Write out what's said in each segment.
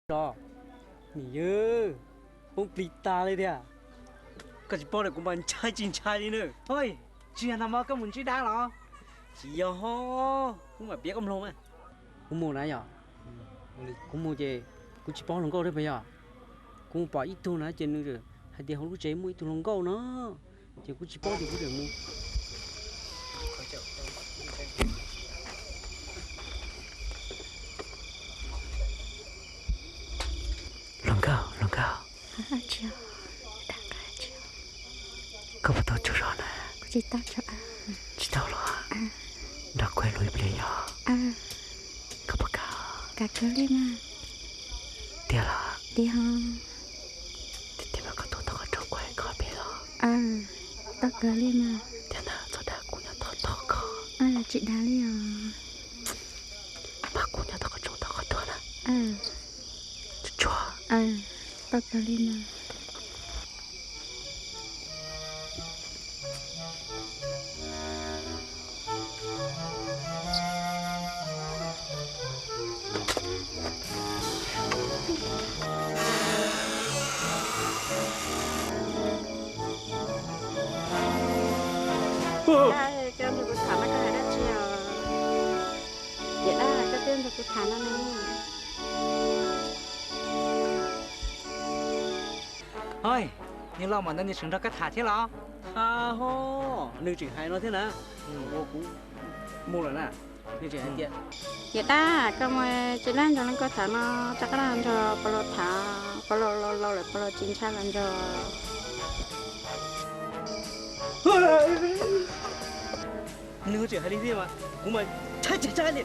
Tso, niam yawg, poob plig tas li tiag. Koj tsis paub li, kuv mas ntshai tsis ntshai li na. Hoj, tsis yog no mas koj mus ntsib dab los? Tsis yog ho, kuv mam piav koj mloog mas. Kuv mus na yom, kuv mus ces kuv tsis paub hluas nkauj thiab puas yog? Kuv mus pom ib tug na ces nws hais tias hauv lub tsev muaj ib tug hluas nkauj no, ces kuv tsis paub ces kuv tseem mus. Hluas nkauj, hluas nkauj, koj puas tau tsaug zog na? Tsis tau los? Nrog kuv hais lus ib pliag yog? Koj puas kam? Tiag los? Tiag mas koj tuaj tau qhov rooj kuv hais koj pem los? Tiag ntag, txhob dag kuv nyob tog tog koj. Tsis dag li os. Mas kuv nyob tau qhov rooj tau qhov tuag na. Tsuag tsuag. Tau kawg li mas. Dab, koj nrog kuv tham no koj hais dab tsi os? Tiam dab, koj twb nrog kuv tham no ne. Hoj, niag loj mam ntawd nws tseem nrog koj tham thiab los? Tham ho, nws tseem hais no thiab na. Ua kuv mus lawm na, nws tseem hais tias, Tiam dab, koj mus tsis dab nrog leej koj tham no, rov qab los nrog pog laus tham, pog laus laus lawm pog laus tsis ntshai los nrog. Nws tseem hais li thiab mas kuv mas ntshai tsis ntshai li.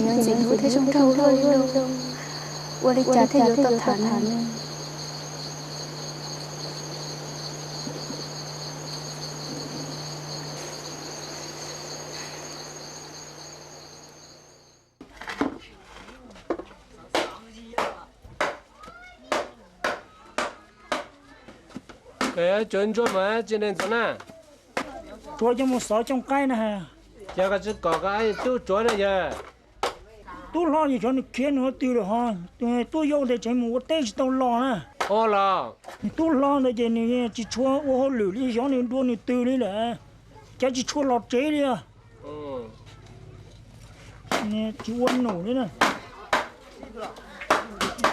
Nyob ntxiv kuv thiaj zoo nraug luaj li lauj. Ua li cas thiaj yuav tau tham ne? Tsuav ntsuab mas tsis neeg ntxov na. Tsuav coj mus xov cooj qaib na. Cas koj tsis kom koj tub tsuav na yawg? Tub hlob yog xyov nws khiav nws ua twg lawm ho, tuaj yau ntawd tseem mus ua teb tsis tau los na. Ua los? Nws tub hlob ntawd ces nws tsis tshua ua hauj lwm li, xyov nws dua nws twg li lawm, cas tsis tshua los tsev li os. Tsis ua num li na.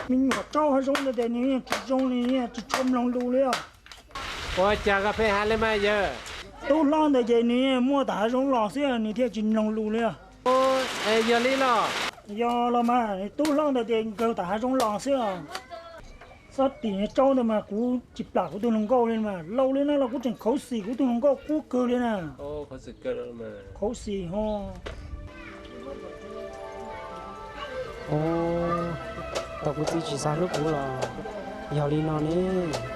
Me nyuam tsaub hav zoov ntawd ces nws tsis zoo li, tsis tshua mloog lus li os. Ua cas koj pheej hais li mas yawg? Tub hlob ntawd ces nws muaj tam hav zoov los xwb nws thiaj tsis mloog lus li os. Yog li los? Yog los mas, tub hlob ntawd ces nkawg tam hav zoov los xwb os. Xob tim tsaub ntawd mas kuv tsis plam kuv tus hluas nkauj li mas, laus li no los kuv tseem khuv xim kuv tus hluas nkauj qub kawg li na. Khuv xim ho. Tau kuv txiv tsis xav hlub kuv los yog li no ne.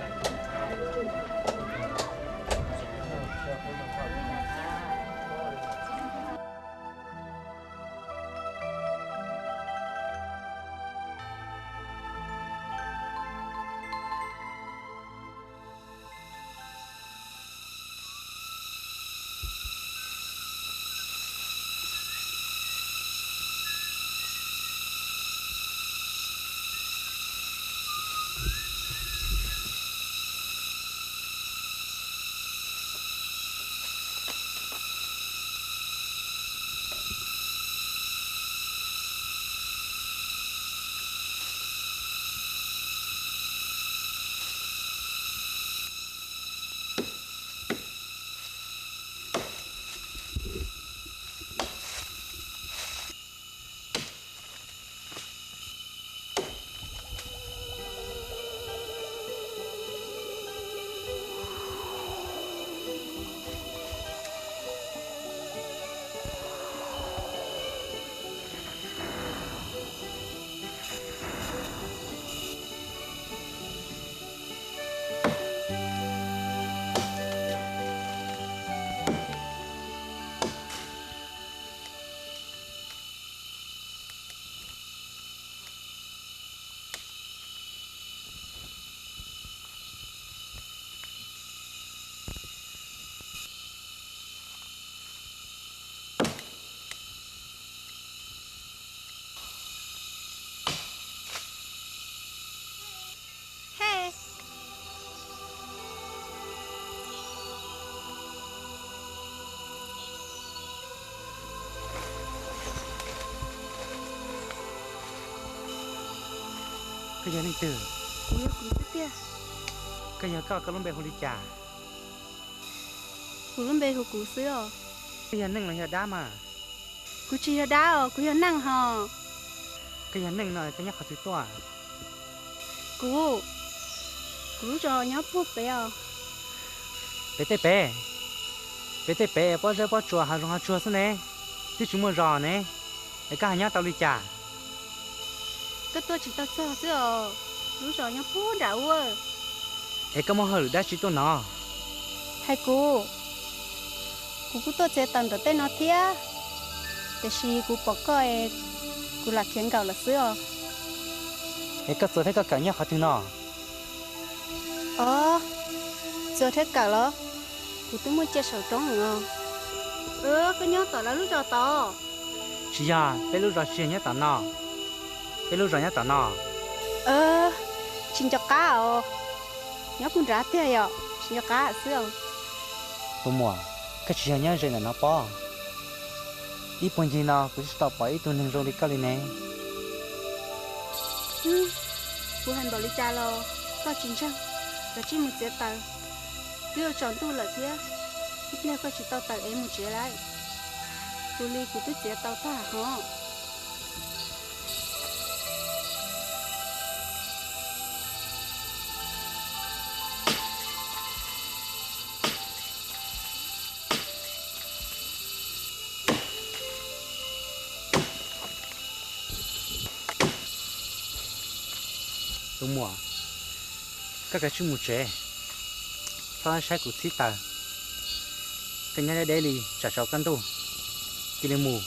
Koj yog leej twg? Kuv yog kuv xwb tiag. Koj yog koj, koj lub npe hu li cas? Kuv lub npe hu kuv xwb os. Koj yog neeg los yog dab mas? Kuv tsis yog dab os, kuv yog neeg hos. Koj yog neeg no koj nyob qhov twg tuaj? Kuv, kuv lub zos nyob puag pem os. Pem tej pem? Pem tej pem pob zeb pob tsuas hav zoov hav tsuag xwb ne, twb tsis muaj zos ne, es koj ho nyob tau li cas? Koj tuaj tsis tau txog xwb os, lub zos nyob puag nram ub. Es koj muaj hauj lwm dab tsi tuaj no? Hais kuv, kuv kuj tuaj txiav taws ntawm tej no thiab, tiam sis kuv pom koj es kuv lam khiav nkaum lawm xwb os. Es koj txuas thiab koj kawm nyob qhov twg no? Os, txuas thiab kawm los? Kuv twb muaj cia saum roob os. Koj nyob tom lawv lub zos tod? Tsis yog, peb lub zos tsis yog nyob tom no. Peb lub zos nyob tom no. Tsis nco qab os, nyob puag nrad tiag yom, tsis nco qab xwb os. Tus muam, koj tsis yog nyob ze ntawm no pob? Ib puag ncig no kuv twb tsis tau pom ib tug neeg zoo li koj li ne. Kuv hais npaum li cas los koj tsis ntseeg, kav tsij mus txiav taws. Twb yuav tsaus ntuj lawm thiab, ib pliag koj tsis tau taws es mus tsev lawm. Tus li kuv twb txiav tau tag hov. Tus muam, koj kav tsij mus tsev, txhob saib kuv txhib taws. Koj nyob deb deb li tsam tsaus kaj ntug cia li mus.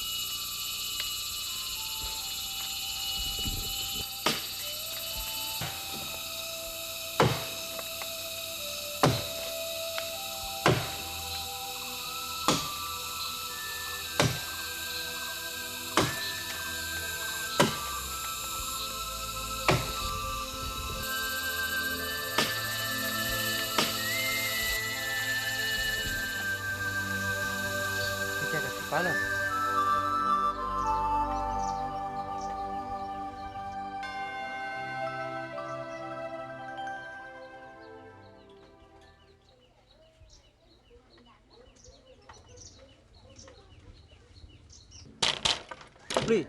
Plis,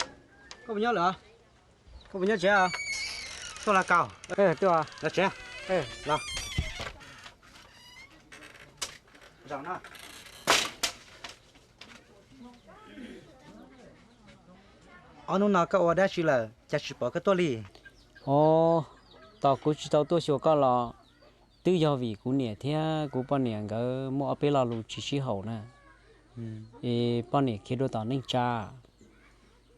koj puas nyob lawm? Koj puas nyob tsev? Tuaj los kaus. Los tsev. Los. Ob hnub no koj ua dab tsi lawm cas tsis pom koj tuaj li? Os, tos kuv tsis tau tuaj xyuas koj los twb yog vim kuv niam thiab kuv poj niam nkawd muaj ob peb lo lus tsis sib haum na. Es poj niam khiav dua tom neej tsa,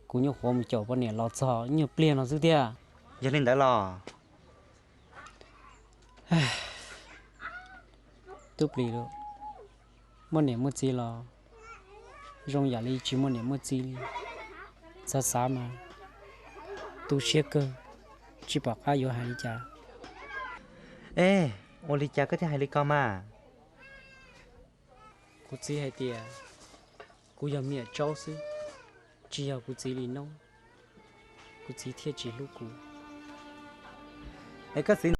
kuv nyuam qhuav mus caum poj niam los txog nyuag pliag no xwb tiag. Yog li ntawd los? Tub Plis lauj, muaj niam muaj txiv los zoo yam li tsis muaj niam muaj txiv li. Xav xav mas tu siab kawg, tsis pom qab yuav hais li cas. Ej, ua li cas koj thiaj hais li ko mas? Kuv txiv hais tias kuv yog me nyuam tsaub xwb, tsis yog kuv txiv li no, kuv txiv thiaj tsis hlub kuv. Es koj txiv